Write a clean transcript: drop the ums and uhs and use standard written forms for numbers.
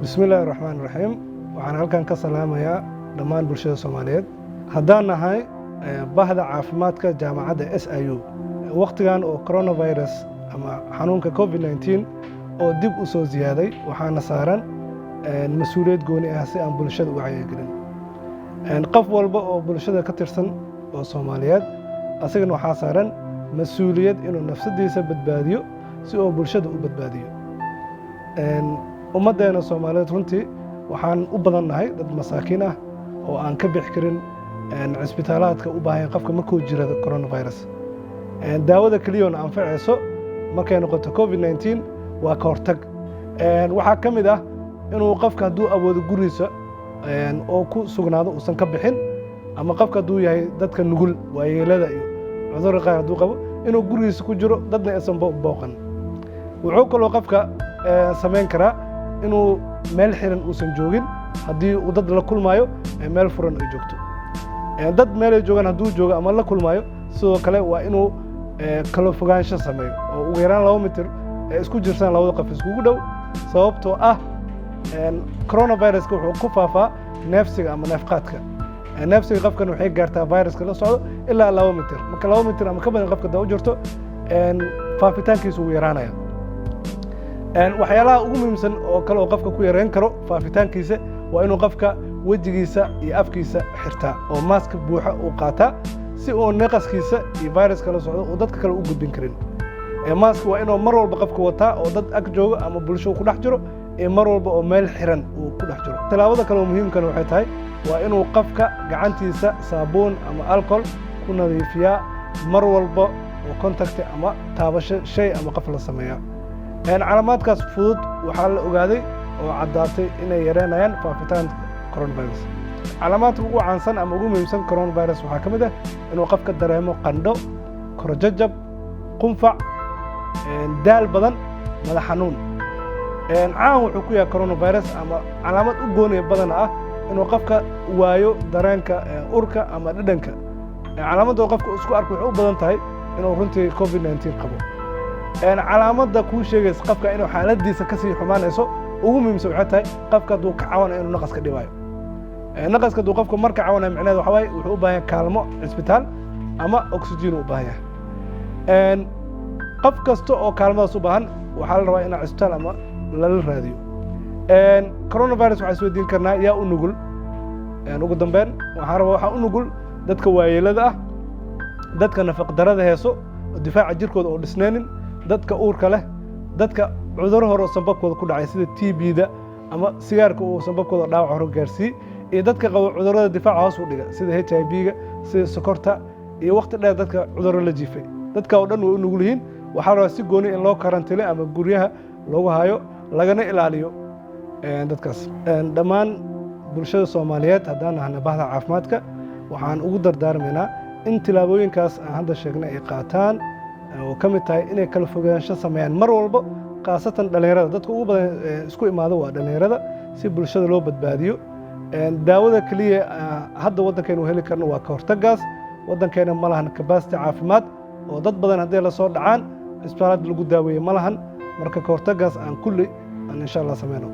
Bismi illaahi raxmaan raxiim. Waxaan halkan ka salaamayaa dhammaan bulshada Soomaaliyeed. Haddaan nahay bahda caafimaadka jaamacadda SIU, wakhtigan oo coronavirus ama xanuunka COVID-19 oo dib u soo ziyaaday, waxaana saaran mas-uuliyad gooni ah si aan bulshada u wacyigelin. Qof walba oo bulshada ka tirsan oo Soomaaliyeed, asagana waxaa saaran mas-uuliyad inuu nafsadiisa badbaadiyo si uu bulshada u badbaadiyo. Ummaddeena Soomaaliyeed runtii waxaan u badan nahay dad masaakiin ah oo aan ka bixi karin cisbitaalaadka u baahan qofka markuu jirado coronavirus. Daawada keliyoona anfacayso markay noqoto COVID-19 waa ka hortag. Waxaa ka mid ah inuu qofka hadduu awoodo gurigiisa oo ku sugnaado, uusan ka bixin, ama qofka hadduu yahay dadka nugul, waayeelada iyo cudurka qaar hadduu qabo, inuu gurigiisa ku jiro, dadna aysan booqan. Wuxuu kaloo qofka samayn karaa inuu meel xiran uusan joogin. Haddii uu dad la kulmaayo, meel furan ay joogto. Dad meelay joogaan hadduu joogo ama la kulmaayo, sidoo kale waa inuu kala fogaansho sameeyo oo ugu yaraan 2 mitir ee isku jirsaan labada qof iskugu dhow, sababtoo ah coronaviruska wuxuu ku faafaa neefsiga ama neefqaadka. Neefsiga qofkan waxay gaartaa viruska la socdo ilaa 2 mitir. Marka 2 mitir ama ka badan qofka hadaa u jirto, faafitaankiisu wuu yaraanaya. Waxyaalaha ugu muhiimsan oo kale oo qofka ku yareyn karo faafitaankiisa waa inuu qofka wejigiisa iyo afkiisa xirtaa oo maaska buuxa uu qaataa, si uu neqaskiisa iyo viruska la socdo uu dadka kale u gudbin karin. Maaska waa inuu mar walba qofka wataa oo dad ag joogo ama bulsho ku dhex jiro iyo mar walba oo meel xiran uu ku dhex jiro. Tallaabada kale oo muhiimkana waxay tahay waa inuu qofka gacantiisa saabuun ama alcohol ku nadiifiyaa mar walba oo contact ama taabasho shay ama qof la sameeyaa. Calaamaadkaas fudud waxaa la ogaaday oo caddaatay inay yareynayaan faafitaanka coronavirus. Calaamaadka ugu caansan ama ugu muhiimsan coronavirus waxaa ka mid ah inuu qofka dareemo qandho, korjajab, qunfac, daal badan, madax xanuun. Caan wuxuu ku yahay coronavirus ama calaamad u gooniya badana ah inuu qofka waayo dareenka urka ama dhadhanka. Calaamadda qofka isku arko waxay u badan tahay inuu runtii COVID-19 qabo. Calaamadda kuu sheegaysa qofka inuu xaaladiisa kasii xumaanayso ugu muhiimsan waxay tahay qofka hadduu ka cawanayo inuu naqaska dhibaayo. Naqaska hadduu qofka marka cawanayo, micnaheed waxa waaye wuxuu u baahan yahay kaalmo cisbitaal ama oxygen u baahan yahay. Qof kasta oo kaalmadaas u baahan waxaa la rabaa inaa cisbitaal ama lala raadiyo. Coronavirus waxaa isweydiin karnaa, yaa u nugul? Ugu dambeyn waxaan rabaa, waxaa u nugul dadka waayeelada ah, dadka nafaq darada heeso oo difaaca jirkooda oo dhisneenin, dadka uurka leh, dadka cudurro hore oo sambabkooda ku dhacay sida TB-da ama sigaarka uu sambabkooda dhaawac hore gaarsiiyey, iyo dadka qaba cudurrada difaaca hoos u dhiga sida HIV-ga, sida sokorta, iyo waqti dheer dadka cudurro la jiifay. Dadka oo dhan way u nugul yihiin. Waxaa rabaa si gooni in loo karantiilo ama guryaha loogu hayo, lagana ilaaliyo dadkaas. Dhammaan bulshada Soomaaliyeed, haddaan nahna bahda caafimaadka, waxaan ugu dardaarmaynaa in tilaabooyinkaas aan hadda sheegnay ay qaataan, oo ka mid tahay inay kala fogaansho sameeyaan mar walba, khaasatan dhallinyarada. Dadka ugu badan isku imaado waa dhallinyarada, si bulshada loo badbaadiyo. Daawada keliya hadda waddankeenu heli karno waa ka hortaggaas. Waddankeena ma lahan capacity caafimaad oo dad badan hadday la soo dhacaan isbitaalaad lagu daaweeye ma lahan. Marka ka hortaggaas aan kulli aan insha Allah sameyno.